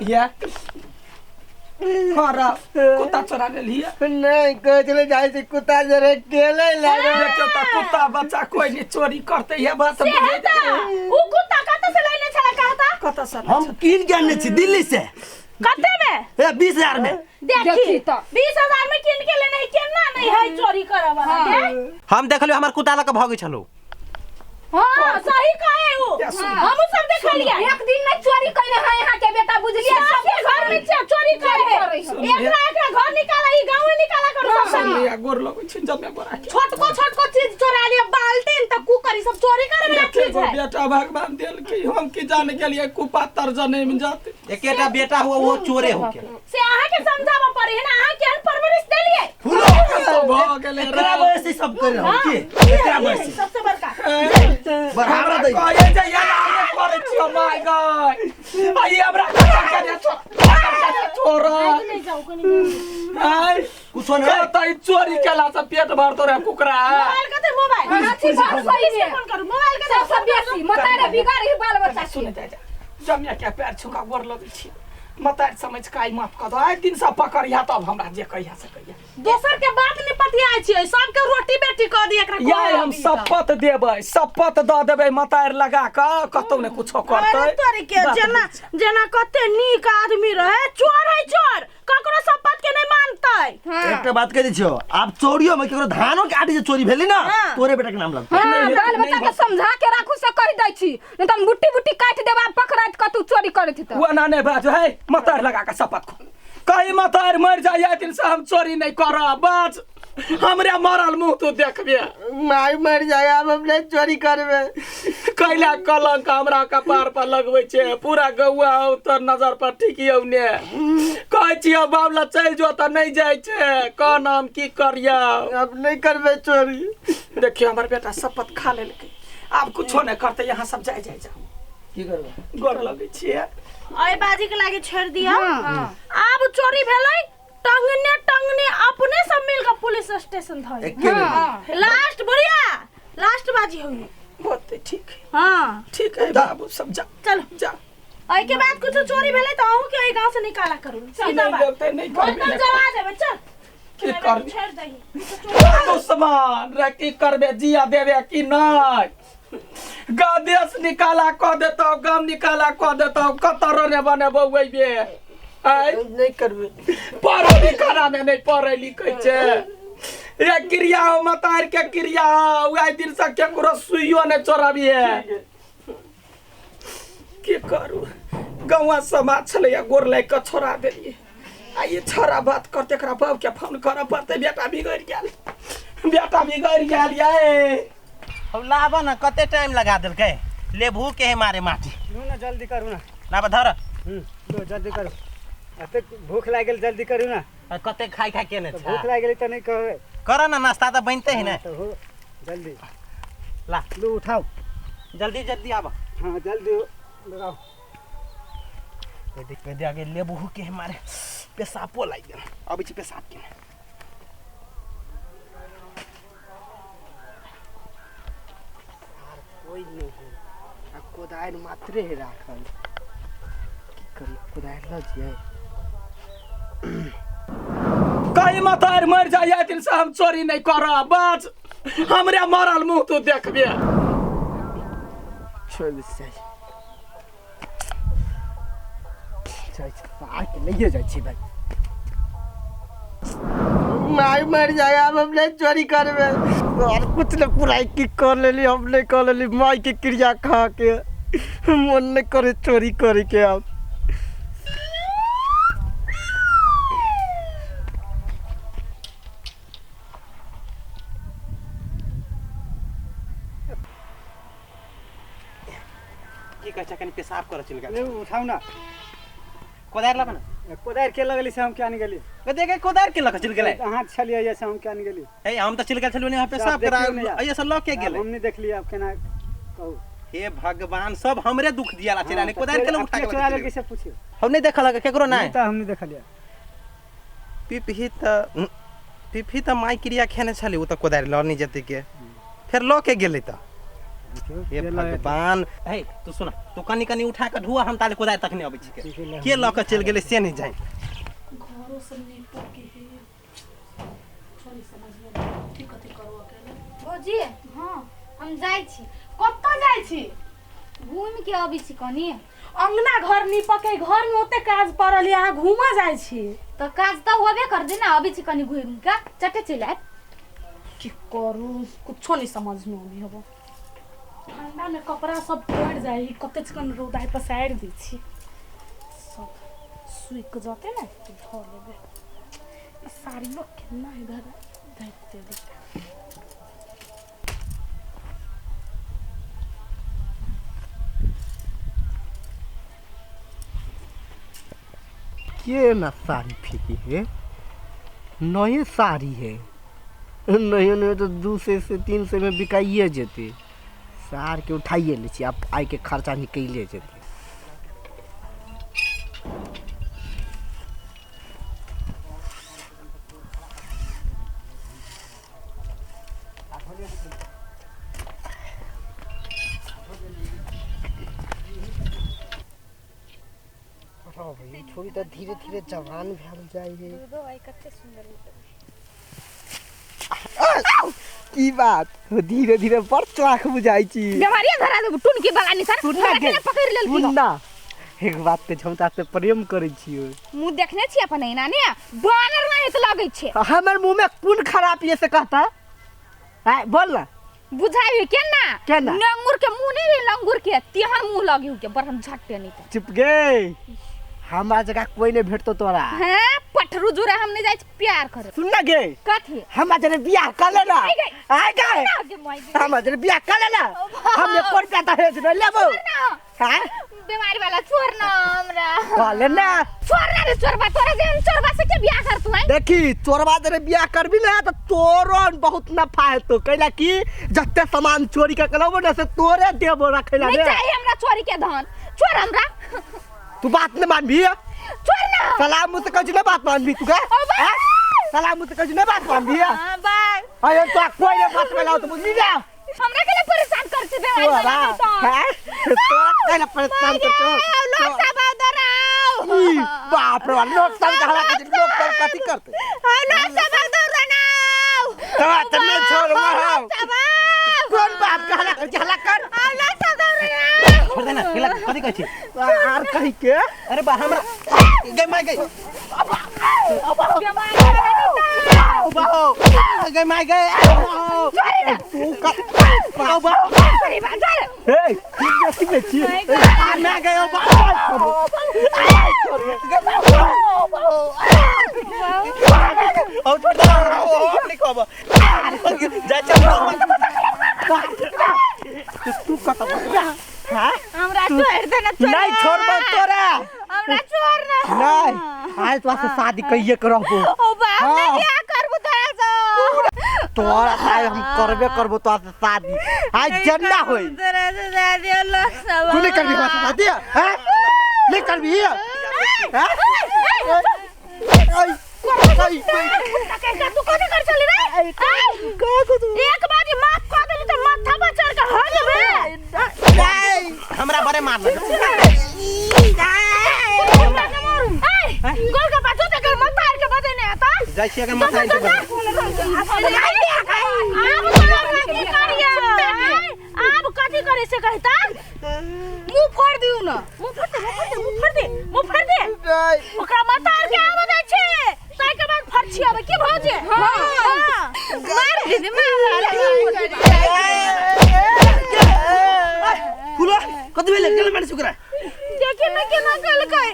लेलियै? हाँ रा, कुत्ता चोरा लेलियै? नहीं, कहै छलै जाइ छी कुत्ता जरे केले लागल। देखियौ तऽ कुत्ता बच्चा कोइ नहि चोरी करतै, इएह बात से बुझै है तऽ उ कुत्ता कतऽ से लैने छला कहता? कतऽ से? हम कीन के आनने छी दिल्ली से। कते में? ए 20,000 में। देखी देखी तऽ। 20,000 में कीन के लेने है, केना नहीं है चोरी करे वाला के? हम देखलियो, हमर कुत्ता लऽ के भगै छलौ। हाँ, सही कहे उ। या सुन। हम सब देखलिए। एक दिन में चोरी कइले है यहाँ के बेटा, बुझलिए? सबके घर में चोरी करे है। एकरा एकरा घर निकाला, ई गांव में निकाला करू सब संगे। या गोर लगै छी जमे गोरा के। छोटको छोटको चीज चोरा लिया, बाल्टीन त कुकर ई सब चोरी करे वाला देखियौ चीज है। बेटा भगवान देलकै, हम की जाने गेलियै कुपातर जनैम जाते। एकेटा बेटा हुआ, वो चोरे हो के। से अहाँ के समझाबऽ पड़े है ना, अहाँ केहन परवरिश देलियै? फूलो तो भऽ गेलै रे। एकरा वजह से सब कर रहल की, एकरा वजह से। सबसे बड़का बढ़ावा दै। कहै जे यार हमरे करै छियो my गय। आ ई हमरा खतम करे छोड़ छोड़। नहीं जाऊ कनी। आय कुछो नहीं। कहतै चोरी केला से पेट भरतो रे कुकरा। मोबाइल कते मोबाइल? अथी बात सही से है। फोन करू मोबाइल कते? सबसे बेसी मतारे बिगाड़ ही बाल बच्चा के। सुन जा जा जमिया के पैर छुका गोर लगै छी, मतार समझ के आइ माफ कऽ दो। आइ दिन से पकड़िया तब हमरा जे कहिया से कहिया। दोसर के बात नहीं पतियाय छियै, सबके रोटी बेटी कऽ दी एकरा। याय हम शपथ देबै, शपथ दऽ देबै मतार लगा कऽ कतौ ने कुछो करतै। अरे तोरी के, बात जेना बुझ। जेना कते नीक आदमी रहे, चोर है चोर, ककरो शपथ के नहीं मानतै। एकटा बात कह दै छियौ, आब चोरियो में केकरो धानो के आटी जे चोरी भेली ना, तोरे बेटा के नाम लगतै। हाँ, बाल बच्चा के समझा के राखू से कह दै छी, नहीं तऽ हम बुट्टी बुट्टी काटि देब आब पकड़ाइत कतौ चोरी करैत तऽ। वो ना नहीं बाजो है, मतार लगा के शपथ खो, कहीं मतार मर जाए आइ दिन से हम चोरी नहीं करब, बस हमरे मरल मुंह तू देखबे। माय मर जाए आब हम नहीं चोरी करबे। कैला कलंक हमरा कपार पर लगबै छै, पूरा गौआ हौ तोर नजर पर ठिकियौ ने। कहै छियौ बाबला चलि जो तऽ नहि जाइ छै, कह नाम की करियौ? अब नहीं करबे चोरी। देखियौ हमर बेटा शपथ खा लेलकै, आब कुछो नहि करतै, यहाँ सब जाय जाय जाओ। की करबे? गोर लगै छियै। अय बाजी के लागे छोड़ दिया। आब चोरी भेलै टंगने टंगने अपने सब मिल के पुलिस स्टेशन धइल। एके बेर। लास्ट बुढ़िया, लास्ट बाजी होई। बहुत ठीक है। हाँ ठीक है बाबू सब जा। चलो। जा। एहि के बाद कुछ चोरी भेलै तऽ अहूँ के एहि गांव से निकाला करू, सीधा नहीं बात। देते नहीं बहुत करबे कम नहीं। जमा देबै, चल। की करबे? छोड़ दही। दुश्मन रे की करबे, जिया देबे कि नहीं? गाँव देश निकाला कऽ देतौ, गाम निकाला कऽ देतौ, कतऽ रने बने बौएबे? आय नहीं करबे। पढ़ो लिखना में नहीं पढ़े लिखे छै। ये क्रिया हो मतार के क्रिया हो, आइ दिन से केकरो सुइयो नहीं चोराबिए। की करू, गौआ समाज छलैया, गोर लागि कऽ छोड़ा देलियै। आ ई छोड़ा बात करते एकरा बाप के फोन करऽ पड़तै। बेटा बिगड़ि गेल, बेटा बिगड़ि गेल ये। हम लाबऽ न, कते टाइम लगा देलकै, लेबहू के है मारे माटी। लू ना, जल्दी करू ना। लाबऽ धर। लो, जल्दी करू, एतेक भूख लागि गेल, जल्दी करू ना। आ कते खाइ खाइ के ने तऽ छा। भूख लागि गेलै तऽ नहि कहबै? कर न नाश्ता तऽ बनते है ने। तऽ हो जल्दी। ला। लू उठाउ। जल्दी जल्दी आबऽ। हाँ, जल्दी लगाउ। देख दे आगे, लेबहू के है मारे, पेशाबो लागि गेल, अबै छी पेशाब के। कोइ नहि है आ कोदारि मात्रे है राखल, की करी, कोदारि लऽ जियै? कहीं मतार मर जाए आइ दिन से हम चोरी नहीं करब, बस हमरे मरल मुंह तू देखबे। छोड़ि दै जाइ जाइ आके लैए जाइ छी भाइ। माय मर जाए आब हम नहीं चोरी करबे। और कुछ न पुराई की कर लेली, हम नहीं कर लेली। माय के क्रिया खा के मन नहीं करे चोरी करे के अब। की कहै छै, कनि पेशाब करऽ चलि गेल। लू उठाउ ना। कोदारि लाबऽ ने। कोदारि के लगली से हम क्या नहि गेली। देखे कोदारि के लऽ कऽ चलि गेलै। अहाँ छलियै से हम क्या नहि गेली। हे, हम तऽ चलि गेल छलियै यहाँ पेशाब देखियौ करा ने यार। एहिसँ लऽ के गेलै। हम नहि देखलियै, आब केना कहू? हे भगवान, सब हमरे दुख दियाला छै। रानी कोदारि के लऽ उठा के चोरा लऽ लेलकै के से पुछियौ। हम नहि देखलक केकरो नहि। तऽ हम नहि देखलियै। पिपही तऽ पिपही तऽ माय क्रिया खेने छलै, ओ तऽ कोदारि लऽ नहि जेतै के, फेर लऽ के गेलै तऽ हे भगवान। हे तू सुन, तू कनी कनी उठा के ढुआ, हम ताले कोदारि तखने अबै छी। के लऽ के चलि गेलै से नहि जानि। घरो सब नीपो के है, छोरी समझ में की कथी करू अकेले। भौजी। हाँ। हम जाइ छी। कतऽ जाइ छी? घूमि के अबै छी कनी। अंगना घर नीपऽ के, घर में ओते काज पड़ल ये, अहाँ घूमऽ जाइ छी? तऽ काज तऽ होबे कर दे ना, अबै छी कनी घूमि के, चटे चलि आयब। की करू, कुछो नहीं समझ में अबै हबो। ठंडा में कपड़ा सब पड़ जाए, कते चिकन रौदा है, पसारि दै छी, सब सुख जते ने धो लेबै। ई साड़ियो केना इधर धैते देते। के ना साड़ी फेंकी है? नए साड़ी है, नए नए तो 200 से 300 में बिकाइए जेते। सार के उठाइए लै छी, आब आइ के खर्चा निकलिए जेते। छोरी तऽ धीरे धीरे जवान भेल जाइ है। की बात, धीरे धीरे बड़ चलाक बुझाइ छी। बेमारिया धरा देबू टुनकी वाला निशान। सुन हमरा ना केना पकड़ि लेलखिन? सुन ना, एक बात के झमता से प्रेम करै छियो। मुँह देखने छी अपन एना ने बानर नाहित लगै छै। हमर मुंह में कोन खराब ये से कहता है, बोल ना। बुझाइ केना? केना? लंगूर के मुँह नहीं रे, लंगूर के तेहन मुँह लगी के बड़ हम झट्टे नहीं त। चुप गे, हमरा जगह कोई नहीं भेटतो तोरा। हैं पठरू जुरा हम नहीं जाइ छी प्यार करे। सुन ना गे। कथी? हमरा जरे बियाह कर लेना। आइ गई। आइ गए। ना गे माय गे। हमरा जरे बियाह कर लेना। हम एको रुपया दहेज नहीं लेबो। ना। हैं? बीमारी वाला छोड़ ना हमरा। कर लेना। छोड़ ना रे चोरबा, तोरा जे हम चोरबा से के बियाह करतू हैं? देखी चोरबा जरे बियाह करबी ना तो तोरो बहुत नफा हेतो, कैला कि जते सामान चोरी कर के लेबो ना से तोरे देबो रखेला नहीं रे। चाहिए हमरा चोरी के धन, छोड़ हमरा। तू बात नहीं मानबी? छोड़ ना। सलाम मुझसे कह नहीं बात मानबी तू का? ओ बा। सलाम मुझसे कह नहीं बात मानबी? हां बाय। अरे तो कोई नहीं बात में लाओ तो बुझली ना। हमरा के लिए परेशान करछे बीमारी तोरा वाला तो। हैं तोरा के लिए परेशान करछो? लोग सब उधर आओ। ई बाप रे बाप, लोग सब कहला के लोग सब कथी करते? हां लोग सब उधर आओ। तोरा त नहीं छोड़ वहां। सब आओ। कोन बाप कहला के हल्ला कर? आओ लोग सब उधर आओ। छोड़ दे ना, केला कथी कहै छी? आर कहि के? अरे बा हमरा गई माय गई। बीमारी वाला नहीं तो। बाहो गई माय गई। तू का आओ बाहो। सॉरी बात चल। ए की बेसी बेची? आ मैं गए ओ बाहो। और छोड़ दे, ओ नहीं कहब। जा चल। तू कत हां? हमरा छोड़ दे ना, छोड़। नहीं छोड़बो तोरा। हमरा छोड़ ना। नहीं, आज तोरा से शादी कहिए के रहबो। ओ बाप, हाँ। नहीं बियाह करबो तोरा से। तोरा से हम करबे करबो तोरा से शादी। आज जन्ना होई। तोरा से शादी लोग सब। तू नहीं करबी हमरा से शादी? हैं? नहीं करबी? हैं? ऐ ऐ तू कथी कर चली रे? एक बार माफ कर देली त माथा पर चढ़ के हो जेबे। हमरा बड़े मार लगे। गोल के बाजू ते माथा आर के बजे नहीं आता। जाइ छी अगर माथा आइ के बजे। आब तोरा कथी करिए? आब कथी करे से कहता? मुंह फोड़ दिउ ना। मुंह फोड़ दे, मुंह फोड़ दे, मुंह फोड़ दे, मुंह फोड़ दे। ओकरा माथा आर के आवे दै छै। ताई के बाद फरछी आवे की भौजी? हां मार दीदी मार। फुला कथी भेलै? केला मारै छी ओकरा? देखी न केना कहलकै।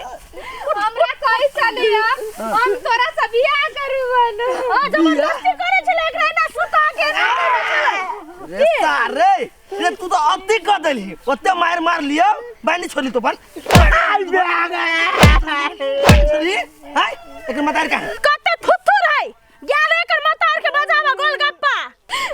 हमरा कहै छलिया हम तोरा से बियाह करबन। हां जबरदस्ती करे छलै एकरा ना सुता के ना छलै। रे सार रे, रे तू तो अति कर देलही। ओते मार मार लियो, बानी छोड़ली तो बन। छोड़ली? हाय, एकर मतार का? कते थुथुर है। गेल एकर मतार के बजावा गोलगप्पा।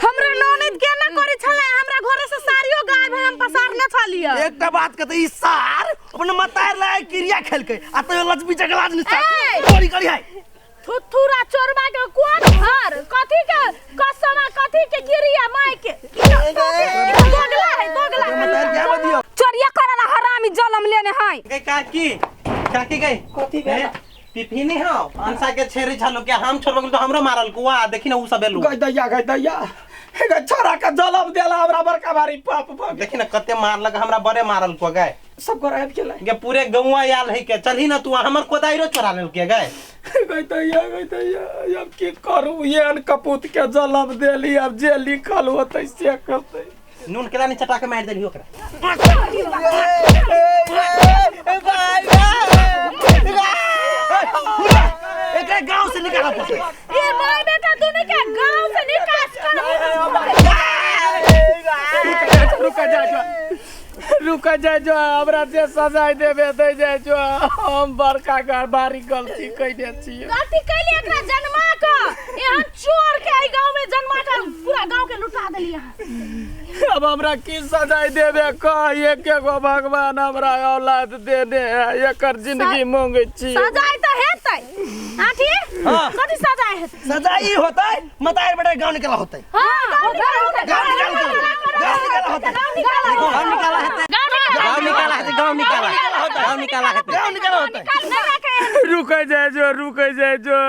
हमरा ननद के ना करे छलै, हमरा घरे से साड़ियो गायब है, हम पसारने छलियै। एकटा बात कहते ई सार अपने मतार लाय क्रिया खेलकै आ तैयो लजबी जगलाज नि सार चोरी करी है। थुथुरा चोरबा के कोन घर कथी के कसमा कथी के गिरिया माई के दोगला है दोगला है। चोरिया करला हरामी जलम लेने है गई काकी काकी गई कथी भेल? पिफी नहीं हो अंसा के छेरी छलो के हम छोड़बो तो हमरो मारल कुआ देखी ना उ सब एलू गई दैया गई दैया हे छोरा के जलम देला हमरा बड़का भारी पाप भऽ गेल। देखी ना कते मारलक हमरा बड़े मारल कुआ गए सब घर आबि गेलै के पूरे गौवा आयल है के चलही ना तू हमर कोदाइरो चोरा लेल के गए गई दैया गई दैया अब की करू एहन कपूत के जलम देली अब जे लिखल होतै से करतै नून केला नहीं चटा के मार देली ओकरा एकरा गांव से निकाला पड़तै ये माय बेटा दुनू के गांव से निकास कर रुक जा जो रुक जा जो हमरा जे सजाय देबे दे जाय जो हम बड़का घर भारी गलती कइने छियै गलती कैली एकरा जन्मा क एहन चोर के एहि गांव में जन्मा क पूरा गांव के लुटा देली अहाँ अब हमरा की सजाय देबे कह एक एगो भगवान हमरा औलाद देने है एकर जिंदगी मांगै छी सजाय तऽ हेतै आठी कथी सजाय हेतै सजा ई होतै मतार बेटा गांव निकाला होतै हां गांव निकाल गांव निकाल होतै गांव निकाल गांव निकाला हेतै गांव निकाल गांव निकाला हेतै गांव निकाला गांव निकाला हेतै गांव निकाला होतै रुक जाय जो रुक जाय जो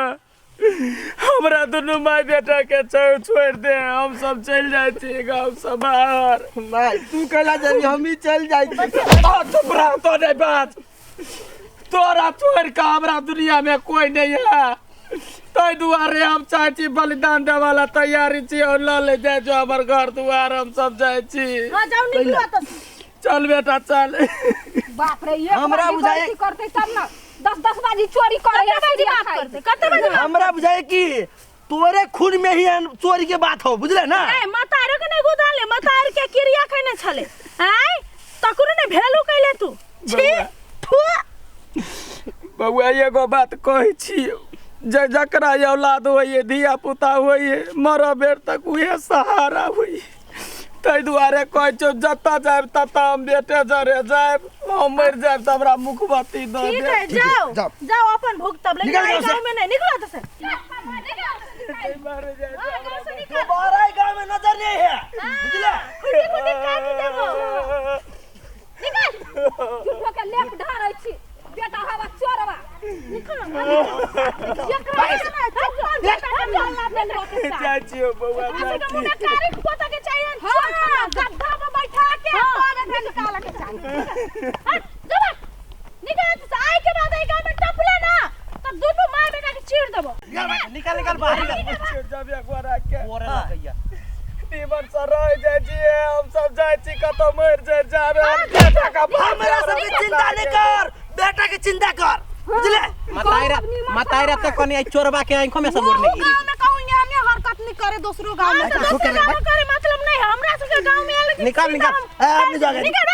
हमरा दुनू माय बेटा के छोड़ दे हम सब चलि जाइ छी गाँव से बाहर माय तू कहला जब हम ही चल जाइ छी आ, चुप रह तो नहीं बात तोरा छोड़ के हमरा दुनिया में कोई नहीं है ताहि दुआरे हम चाहे छी बलिदान देवाला तैयारी छी और लऽ ले जाइ जो हमर घर दुआर हम सब जाइ छी हां जाओ निकलो तऽ चल बेटा चल बाप रे एक हमरा बाजी बुझाए- गलती करते तब ना दस दस बाजी चोरी करे कते बाजी बात करते कते बाजी हमरा बुझाए कि तोरे खून में ही एहन चोरी के बात हो बुझले ना ए मतारो के नहीं गुदाले मतार के क्रिया खैने छले आय तकरो ने भेलू कैले तू छी थू बउआ एगो बात कहै छी जे जकरा औलाद होइए धिया पुता होइए मरऽ बेर तक उहे सहारा होइए ताहि दुआरे कहै छियौ जतऽ जायब ततऽ हम बेटे जरे जायब हम मरि जायब तऽ हमरा मुखबत्ती दऽ ठीक देब है जाओ जाओ। जाओ अपन भुगतब लेकिन निकल एहि गाँव से। गाँव में नहीं निकलो तो से मरि जायब गाँव से निकल दोबारा ई गांव में नजर नहीं है बुझले खुदी खुदी काट देबो निकल झूठो के लेप ढारै छी बेटा हवा चोरवा निकल एकरा बेटा चल ना जाइ छियौ बउआ जाइ के छी मुंह कारी पोता के चाहिए हां गड्ढा में बैठा के तब एकरा निकाल के चाहिए हट जब निकल तो आए के बाद एहि गाँव में टपले ना तो दुनू माय बेटा के चीर देबो निकाल निकाल बाहर निकाल जब एक बार आके बोरे लगैया निमन से रह जाइ छियै हम सब जाइ छी कतौ मरि जाइ जाबे हम बेटा के हमरा सबके चिंता नहीं कर बेटा के चिंता कर बुझले मताइरा मताइरा त कनी आई चोरबा के आंखों में सब बोर नहीं गाँव में कहूँ यहाँ में हरकत नहीं करे दूसरों गाँव में दूसरे गाँव में करे मतलब नहीं हमरा सबके गाँव में आयल निकाल, निकाल। ए, अपने जगह निकल